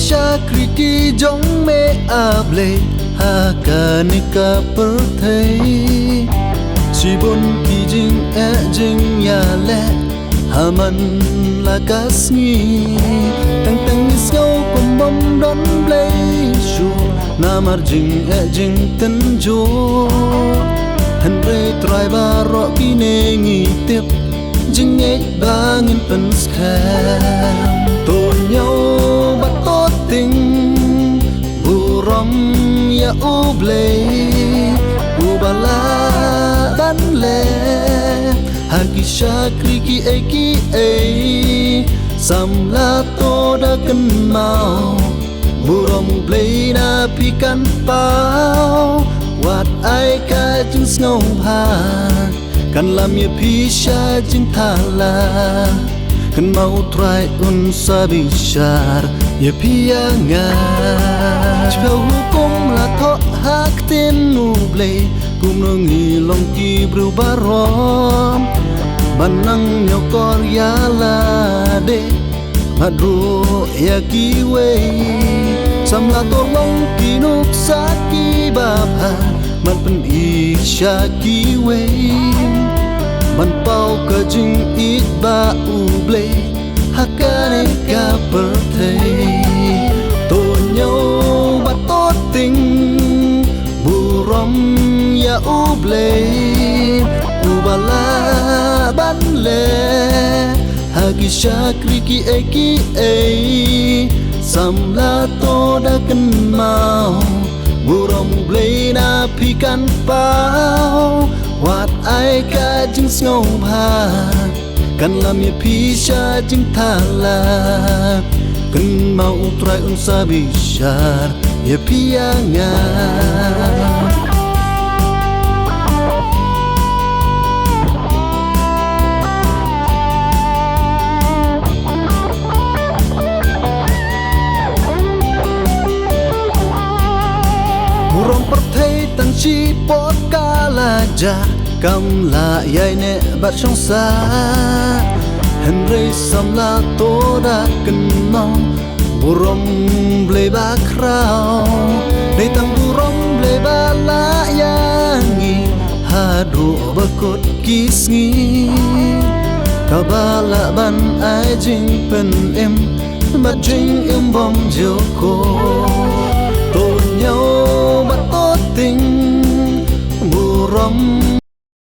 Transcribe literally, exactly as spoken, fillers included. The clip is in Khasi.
Shakri ki jong me, A Blei, ha kane ka pyrthei. Shibun ki jingeh jingïaleh ha man la ka sngi. Teng teng ngi sngew kum bym don Blei shuh namar jingeh jingtynjuh. Hynrei Trai, baroh kine ngi tip jingngeit ba ngin pynskhem. To ñiew bad to tieng, burom ïa U Blei uba lah ban leh ha ki shakri kiei kiei. Samla to da kynmaw, burom U Blei na phi kan paw. Wat ai ka jingsngewbha, kan lam ïa phi sha jingthala. Kynmaw U Trai un sa bishar ïa phi ïa nga. Shiphew hukum la thoh ha ktien U Blei, kumno ngi long ki briew barom ban nang ñiewkor ïa lade bad ruh ïa kiwei. Samla to long ki nuksa kiba bha ban pyni sha kiwei, ban paw ka jingïeit ba U Blei ha kane ka pyrthei. To ñiew bad to tieng, burom ïa U Blei uba lah ban leh ha ki shakri kiei kiei. Samla to da kynmaw, burom U Blei na phi kan paw. Wat ai ka jingsngewbha, kan lam ïa phi sha jingthala. Kynmaw U Trai un sa bishar ïa phi ïa nga. Burom pyrthei tang shi por ka la jah, kam lah ïaineh bad shong sah. Hynrei samla to da kynmaw, burom Blei ba khraw. Dei tang burom Blei ba lah ïa ngi haduh ba kut ki sngi. Kaba lah ban ai jingpynim bad jingim bymjukut. To ñiew bad to tieng, burom